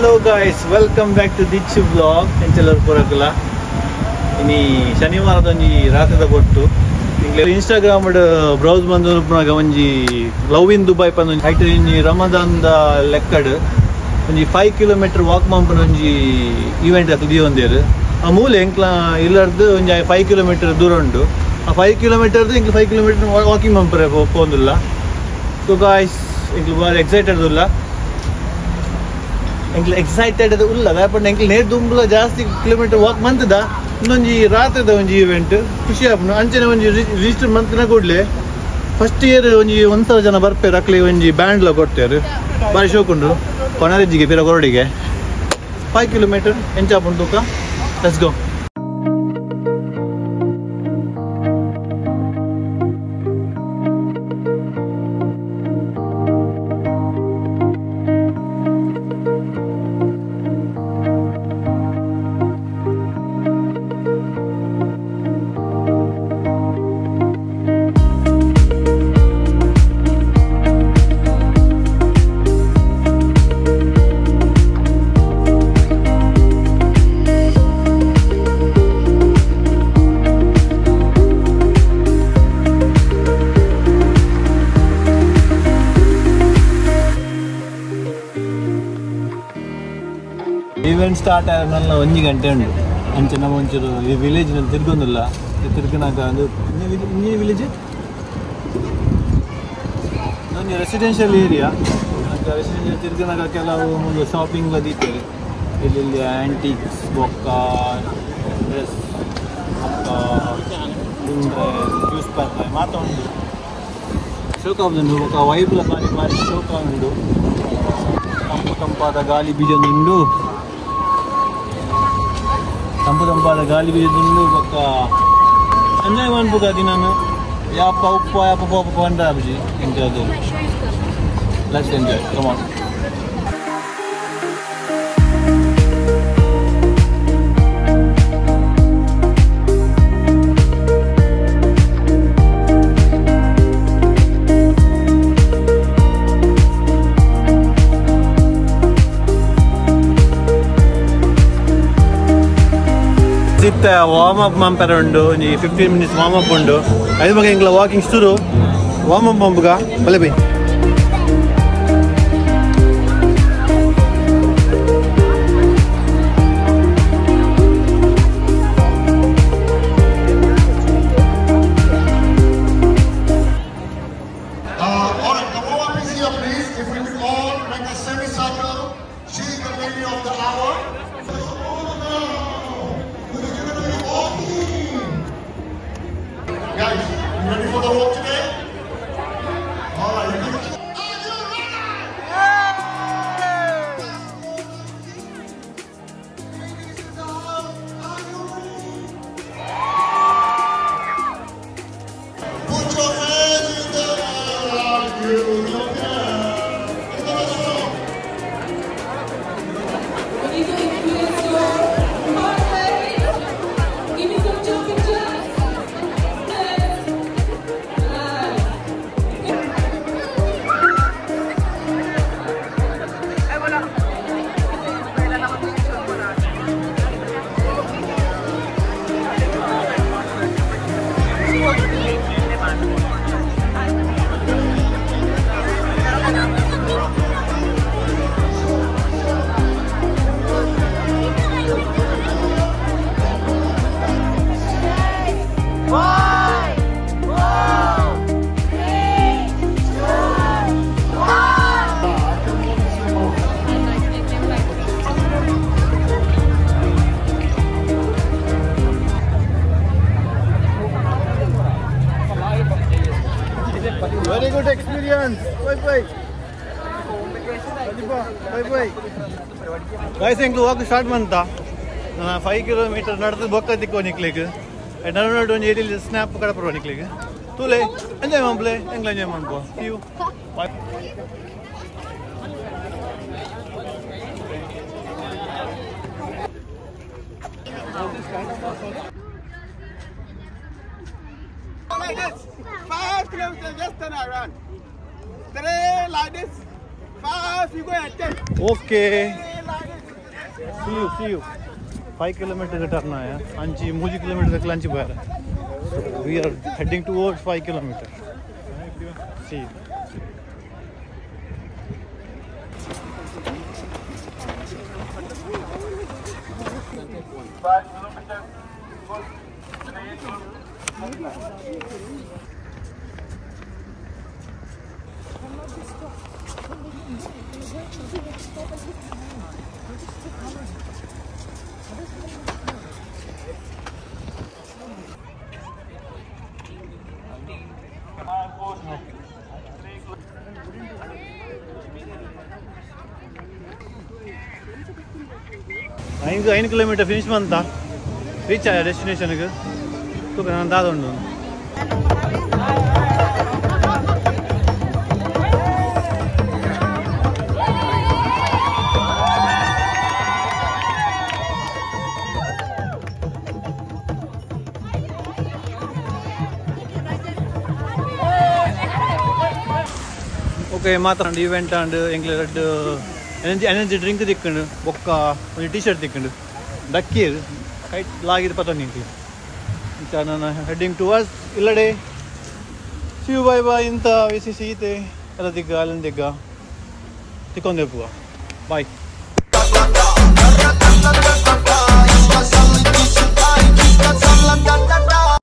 Hello guys, welcome back to Dichu vlog. ಎಂಚಲರ್ ಪುರಕುಲ ಇನಿ ಶನಿವಾರದ ಒಂಜಿ ರಾತ್ರಿದ ಕೊಟ್ಟು ಇನ್ಸ್ಟಾಗ್ರಾಮ್ ಬ್ರೌಸ್ ಬಂದು ಒಂಜಿ ಲವ್ ಇನ್ ದುಬೈ ಪಂದ್ ಐಟ್ ಒಂಜಿ ರಮದಾನ್ ದ ಲೆಕ್ಕಡ್ ಒಂಜಿ 5 ಕಿಲೋಮೀಟರ್ ವಾಕ್ ಮಂಪುನ ಒಂಜಿ ಈವೆಂಟ್ ಅಕ್ಲು ದೀವೊಂದೆರ್. ಆ ಮೂಲೆ ಎಂಕ್ಲ ಇಲ್ಲರ್ದು ಒಂಜಿ 5 ಕಿಲೋಮೀಟರ್ ದೂರ ಉಂಡು. ಆ 5 ಕಿಲೋಮೀಟರ್ ಎಂಕ್ಲ 5 ಕಿಲೋಮೀಟರ್ ವಾಕಿಂಗ್ ಮಂಪರೆ ಪೋಂದುಲ್ಲ. ಸೊ ಗಾಯ್ಸ್, ಎಂಕ್ಲು ಬಾರಿ ಎಕ್ಸೈಟೆಡ್ ಉಲ್ಲ. ಎಂಕ್ಲ ಎಕ್ಸೈಟೆಡ್ ಉಲ್ಲ ದಾಯಪಂಡ ಎಂಕ್ಲ ನೇರ್ ದುಂಬುಲ ಜಾಸ್ತಿ ಕಿಲೋಮೀಟರ್ ವಾಕ್ ಮಂತದ ಇನ್ನೊಂಜಿ ರಾತ್ರಿದ ಒಂಜಿ ಈವೆಂಟ್ ಖುಷಿ ಆಪುಂಡು. ಅಂಚನೆ ಒಂಜಿ ರಿಜಿಸ್ಟರ್ ಮಂತ್ನ ಕೂಡ್ಲೆ ಫಸ್ಟ್ ಇಯರ್ ಒಂಜಿ 1000 ಜನ ಬರ್ಪೇರು. ಅಕ್ಲೆ ಒಂಜಿ ಬ್ಯಾಂಡ್ಲ ಕೊಡ್ತೇರು, ಬಾರಿ ಶೋಕುಂಡು. ಕೊನರೆಜ್ಜಿಗೆ ಪಿರ ಕೊರಡಿಗೆ 5 ಕಿಲೋಮೀಟರ್ ಎಂಚಾಪುಂಡು ತೂಕ. Let's go. Event start ಆದ ಒಂಜಿ ಗಂಟೆ ಉಂಟು. ಅಂಚೆ ನಮ್ಮ ಒಂಚೂರು ಈ ವಿಲೇಜ್ನಲ್ಲಿ ತಿರ್ಗೊಂದಿಲ್ಲ. ತಿರ್ಗನಾಗ ಒಂದು ವಿಲೇಜ್ ಒಂಜಿ ರೆಸಿಡೆನ್ಷಿಯಲ್ ಏರಿಯಾ. ರೆಸಿಡೆನ್ಷಿಯಲ್ ತಿರ್ಗನಾಗ ಕೆಲವು ಒಂದು ಶಾಪಿಂಗ್ ದೀಪೇರು. ಇಲ್ಲಿ ಆ್ಯಂಟೀಕ್ಸ್ ಬೊಕ್ಕ ಡ್ರೆಸ್ ಬೊಕ್ಕ ತಿಂದ್ರೆ ಜ್ಯೂಸ್ ಪ್ಯಾಕ್ ಮಾತ ಉಂಟು. ಶೋಕ ಉಂಟು ಬೊಕ್ಕ ವೈಬ್ಲ ಬಾರಿ ಬಾರಿ ಶೋಕ ಉಂಟು. ತಂಪು ತಂಪಾದ ಗಾಳಿ ಬೀಜದುಂಡು, ತಂಪು ತಂಪಾದ ಗಾಳಿ ಬೀಜದುಂಡು. ಬೊಕ್ಕ ಎಂಜಾಯ್ ಮನ್ಪುಗ ದಿನಾನು ಯಾಪ ಉಪ್ಪ ಯಾಪ ಪೋಪ ಪಂಡ ಅಬ್ಜಿ enjoy. Let's enjoy, come on. ಇತ್ತೆ ವಾರ್ಮ್ ಅಪ್ ಮಂಪೆರ ಉಂಡು, ಒಂಜಿ 15 ಮಿನಿಟ್ಸ್ ವಾರ್ಮ್ ಅಪ್ ಉಂಡು. ಐದು ಬಗ್ಗೆ ಎಂಕ್ಲ ವಾಕಿಂಗ್ ಶುರು. ವಾರ್ಮ್ ಅಪ್ ಮಂಪುಗ ಬಲೆ by. All right, the warm-up is here, please. If we could all make a semicircle, she's the lady of the hour. Guys, you ready for the walk today? All right, you ready? Are you ready? Yeah! Ladies in the house, are you ready? Put your hands in the air like you don't care. Let's go, let's go. We need to increase your heart rate. Give me some jumping jacks. Very good experience. Bye bye. Bye bye. Guys, ಎಂಕ್ಲು walk start ಮಂತ ನಾನು 5 kilometre ನಡೆದು ಬೊಕ್ಕ ತಿಕ್ಕೋ ನಿಕ್ಲಿಕ್ ನಡು ಒಂಜಿ ಏರಿಯಲ್ಲಿ snap ಕಡಪುರ ನಿಕ್ಲಿಕ್ ತೂಲೆ enjoy ಮಂಪ್ಲೆ ಎಂಕ್ಲ ಎಂಜಾಯ್ ಮನ್ಪೋ. See you. Bye. Like this, 5 kilometers, just turn around. 3 like this, 5, you go and 10. Okay. 3 like this. See you, see you. 5 kilometer turn ಆಯ ಅಂಚಿ 3 ಕಿಲೋಮೀಟರ್ ಅಂಚಿ bar. So we are heading towards 5 kilometer. See you. ಐದು kilometre finish ಬಂತ reach ಆಯ ಡೆಸ್ಟಿನೇಷನ್ಗೆ. ತೂಕ ನಾನು ದಾದ ಉಂಡು. ಓಕೆ ಮಾತಾಂಡು ಇವೆಂಟ್ ಆಂಡ್ ಎಂಕ್ಲೆ ರೆಡ್ ಎನರ್ಜಿ ಎನರ್ಜಿ ಡ್ರಿಂಕ್ ತಿಕ್ಕಂಡು ಬೊಕ್ಕ ಒಂಜಿ ಟಿ ಶರ್ಟ್ ತಿಕ್ಕಂಡು ಡಕ್ಕೀರ್ ಕೈಟ್ ಲಾಗಿದ್ ಪತೊಂದು ಎಂಕ್ಲೆ. ಇಂಚ ನಾನು ಹೆಡ್ಡಿಂಗ್ ಟುವರ್ಡ್ಸ್ ಇಲ್ಲಡೆ. ಸಿ you bye ಬಾಯ್ ಇಂತ ವಿಸಿ ಸೀತೆ ಎಲ್ಲ ದಿಗ್ಗ ಅಲ್ಲಿಂದ ದಿಗ್ಗ ತಿಕ್ಕೊಂದೆಪ್ಪುವ ಬಾಯ್.